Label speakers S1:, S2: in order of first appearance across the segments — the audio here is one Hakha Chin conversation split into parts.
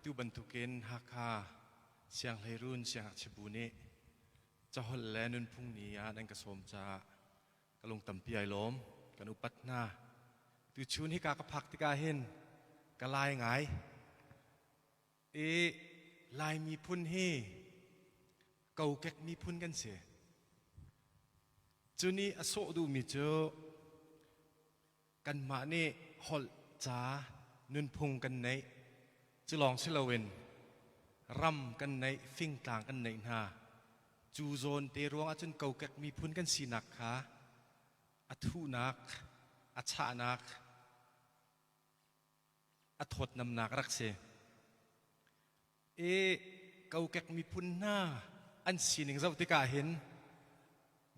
S1: Atu bantukin Hakha Sianghleirun Siangngakchia Bu nih caholh le nunphung ni ah nan ka sawm caah ka lung tampi ai lawm. Kan upat hna. Tuchun hika ka phak tikah hin ka lai ngai. I Lai miphun hi kokek miphun kan si. Cu nih a sawh duhmi cu Kanmah nih holh, ca, nunphung kan neih. Cu lawng si loin ram kan neih, fingtlang kan neih hna. Cu zawn te ruang ahcun kokek miphun kan sinak kha a thuhnak, a chahnak, a thawtnamnak a rak si. I kokek miphun hna an sining zoh tikah hin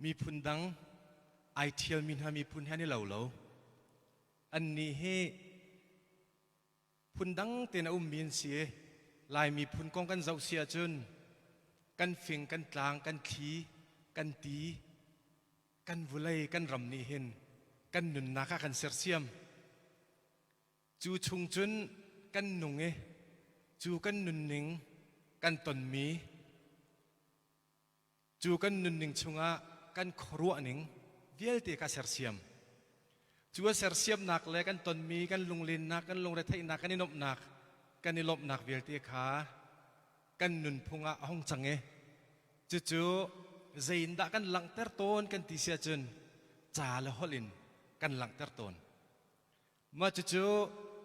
S1: miphun dang ai ṭhialmi hna miphun he an i lo lo. Annih hi phundang tein a ummi an si i Lai miphun kong kan zoh si ahcun kan fing, kan tlang, kan thli, kan ti, kan vulei, kan ram nih hin kan nunnak ah kan sersiam. Cu chung cun kan nung i cu kan nunning kan tonmi cu kan nunning chungah kan khuaruahning vialte kha sersiam. Cu a sersiamnak le kan tonmi kan lunglennak, kan lungretheihnak, kan i nuamhnak, kan i lawmhnak vialte kha kan nunphung ah a hung cang i cucu zei in dah kan langhter tawn kan ti si ahcun ca le holh in kan langhter tawn. Mah cucu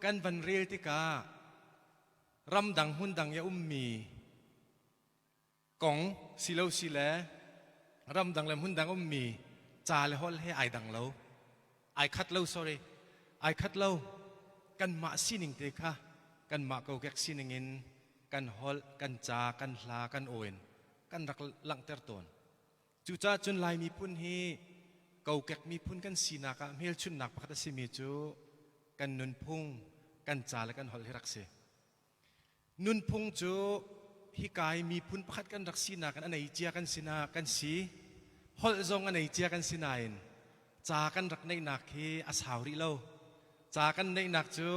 S1: kan van rel tikah ramdang hmundang i a ummi kong silo si le ramdang le hmundang ummi ca le holh he ai dang lo. Ai khat lo, sorry. Ai khat lo. Kanmah sining te kha kanmah kokek sining in kan holh, kan ca, kan hla, kan aw in kan rak langhter tawn. Cucaah cun Lai miphun hi kokek miphun kan sinak ah hmelchunhnak pakhat a simi cu kan nunphung, kan ca le kan holh hi rak si. Nunphung cu hika i miphun pakhat kan rak sinak in a nei cia kan sina kan si. Holh zong a nei cia kan si nain ca kan rak neihnak hi a sau rih lo. Ca kan neihnak cu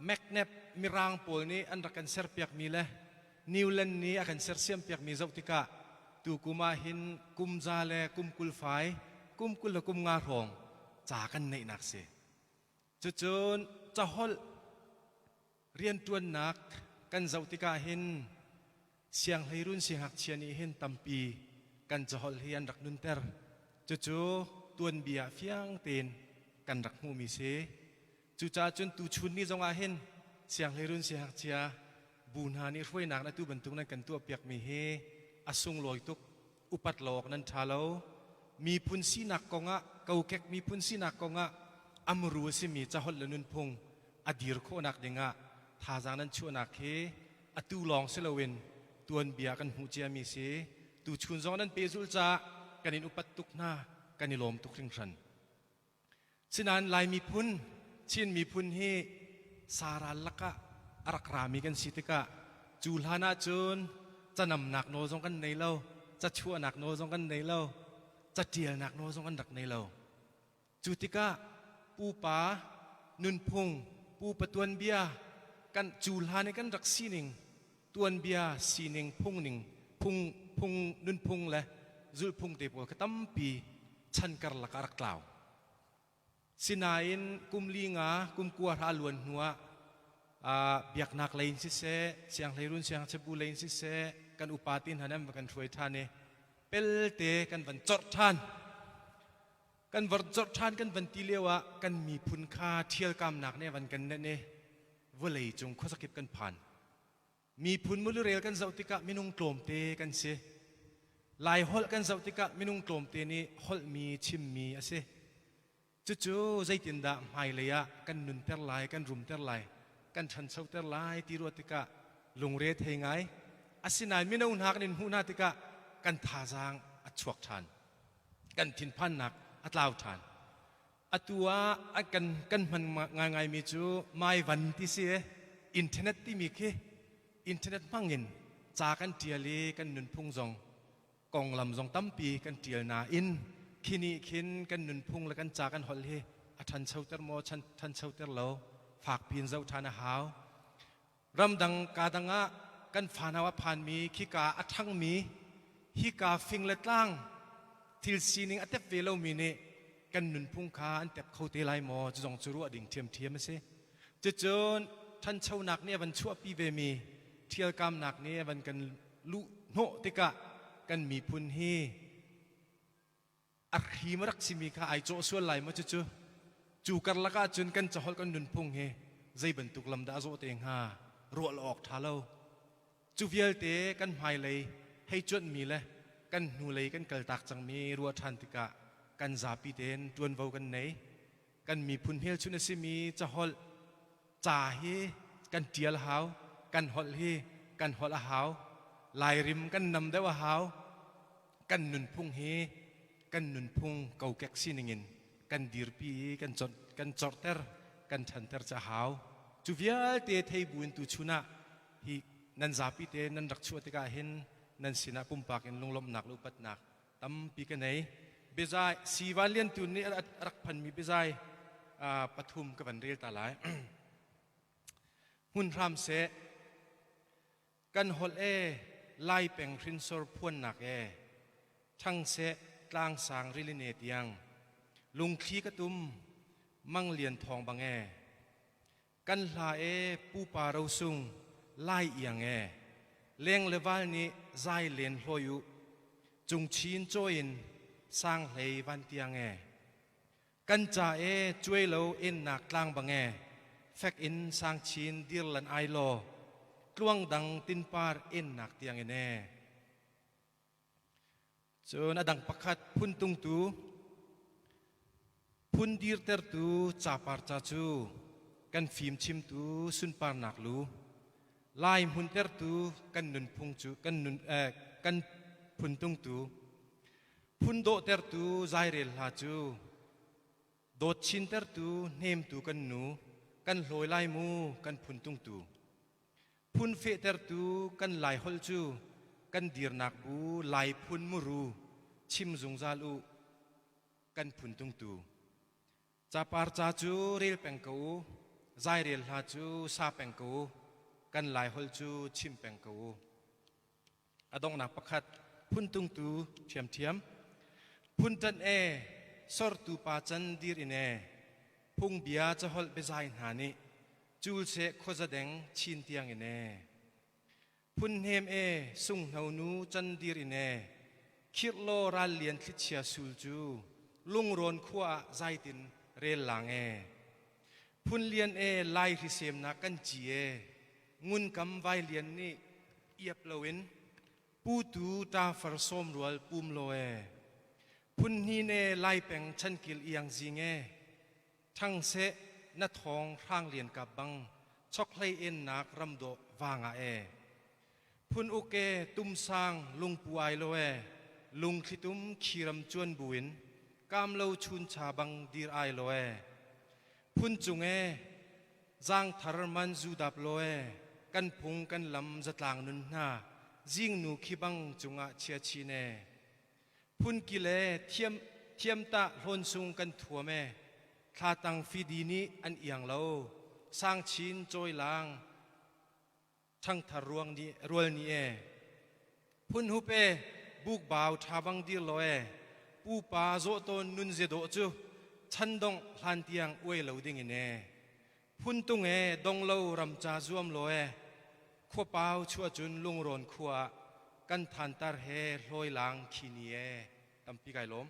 S1: Macnap Mirang pawl nih an rak kan serpiakmi le Newland nih a kan sersiampiakmi zoh tikah tukum ah hin kum za le kum 20 fai, kum 20 le kum nga hrawng ca kan neihnak si. Cucun caholh rianṭuannak kan zoh tikah hin sianghleirun siangngakchia nih hin tampi kan caholh hi an rak nunter. Cucu tuanbia fiang tein kan rak hmuhmi si. Cucaah cun tuchun ni zongah hin sianghleirun siangngakchia bu hna nih hruainak na tu bantuk nan kan tuahpiakmi hi a sunglawi tuk. Upat lo awk nan ṭha lo. Miphun sinak kongah, kokek miphun sinak kongah amru a simi caholh le nunphung a dir khawhnak dingah thazaang nan chuahnak hi atu lawng si loin tuanbia kan hmuh ciami si. Tuchun zong nan pehzulh caah kan in upat tuk hna, kan i lawm tuk hringhran. Sinain Lai miphun, Chin miphun hi saral lakah a rak rami kan si tikah cu hlan ahcun canamnak nawl zong kan nei lo, cachuahnak nawl zong kan nei lo, catialnak nawl zong kan rak nei lo. Cu tikah pupa nunphung, pupa tuanbia, kan cu hlan i kan rak sining, tuanbia sining, phungning, phung, phung, nunphung le zulhphung te pawl kha tampi chan karlak ah rak tlau. Sinain kum li nga, kum kua hra luan hnu ah biaknak lei in siseh, sianghleirun siangchebu lei in siseh, kan upa ti hna nan va kan hruai ṭhan i pelte kan van corh ṭhan. Kan van corh ṭhan kan van ti lio ah kan miphun kha ṭhialkamnak nih a van kan nenh i vawlei cung khuazakip kan phan. Miphun mulurel kan zoh tikah minung tlawmte kan si. Lai holh kan zoh tikah minung tlawmte nih holhmi chimmi a si. Cucu zeitindah hmailei ah kan nunter lai, kan rumter lai, kan ṭhanchoter lai ti ruah tikah lungre thei ngai. Asinain mino hna kan in hmuh hna tikah kan thazaang a chuak ṭhan. Kan thinphannak a tlau ṭhan. Atu ah kan kan hman ngaingaimi cu maivan ti si internet timi khi internet hmangin ca kan ṭial i kan nunphung zong konglam zong tampi kan ṭial nain khi nih khin kan nunphung le kan ca kan holh hi a ṭhanchoter maw ṭhanchoter lo fakpi in zoh ṭhan a hau. Ramdang kaa dang ah kan fanau a phanmi khika a ṭhangmi hika fing le tlang thil sining a tep ve lomi nih kan nunphung kha an tep kho te lai maw? Cu zong cu ruah ding ṭhiamṭhiam a si. Cucun ṭhanchonak nih a van chuahpi vemi ṭhialkamnak nih a van kan luh hnawh tikah kan miphun hi a hrim a rak simi kha ai cawh sual lai maw? Cucu cu karlak ah cun kan caholh, kan nunphung hi zei bantuk lam dah a zawh te hnga, ruah lo awk ṭha lo. Cu vialte kan hmailei hei cuanhmi le kan hnulei kan kaltak cangmi ruah ṭhan tikah kan zapi tein ṭuanvo kan nei. Kan miphun hmelchunh a simi caholh, ca hi kan ṭial a hau, kan holh hi kan holh a hau, Lairim kan nam deuh a hau. Kan nunphung hi kan nunphung kokek sining in kan dirpi i kan kan corhter, kan ṭhanter cu a hau. Cu vialte thei buin tuchun ah hi nan zapi te nan rak chuah tikah hin nan sinah pumpak in lunglawmhnak le upatnak tampi ka nei. Biazai Sivan Lian Tun nih a rak phanmi biazai pathum ka van rel ta lai. Hmun hram seh. Kan holh e, Lai peng hrinsor phuannak e, ṭhang seh tlangsang riline tiang, lungthli ka tum Mang Lian Thawng bang e, kan hla e, pupa rosung Lai iang e, leng le val nih zai len hlawi u, cungchin cawi in sang hlei van tiang e. Kan ca e, cuai lo ennak tlang bang e, fek in sangchin dir lan ai law, tluang dang tinpar ennak tiang in e. Cun a dang pakhat, phun tungtu, phun dirtertu capar ca cu kan fim chimtu sunparnak lu, Lai hmuntertu kan nunphung cu kan nun kan phun tungtu, phun dawhtertu zairel hla cu dawt chintertu hnemtu kan nu, kan hlawi lai mu kan phun tungtu, phun fehtertu kan Lai holh cu kan dirnak bu Lai phun muru, chim zungzal u kan phun tungtu. Capar ca cu rel peng ko u, zairel hla cu sa peng ko u, kan Lai holh cu chim peng ko u. A donghnak pakhat, phuntungtu ṭhiamṭhiam. Phunṭanh e, sortu pa can dir in e, phungbia caholh biazai hna nih cul seh khuazadeng chin tiang in e. Phunhnem e, sunghno nu can dir in e, khirh law ral lian thlichia sul cu lungrawn khua ah zaitin rel lang e. Phunlian e, Lai hrisemnak kan ci e, ngunkam vailian nih iap loin putu ṭafar sawm rual pum law e. Phunhnin e, Lai peng chankil iang zing e, ṭhang seh na thawng hrang lian kap bang chokhlei ennak ramdawh vangah e. Phun uk e, tumsang lungpu ai lo e, lungthlitum khiram cuan buin kamlo chuncha bang dir ai lo e. Phun cung e, zaangthar man zu dap lo e, kan phung kan lam zatlang nun hna zingnu khi bang cungah chia chin e. Phun kil e, thiam thiamtah hlawn sung kan thuam e, thlatang fidi nih an iang lo, sangchin cawilang ṭhangthar ruang nih rual nih e. Phun hup e, bukbau ṭha bang dir law e, pupa zawh tawn nun zia dawh cu chan dongh hlan tiang uai lo ding in e. Phun tung e, dong lo ramca zuam law e, khuapau chuah cun lungrawn khua ah kan thantar he hlawi lang khi ni e. Tampi kai lawm.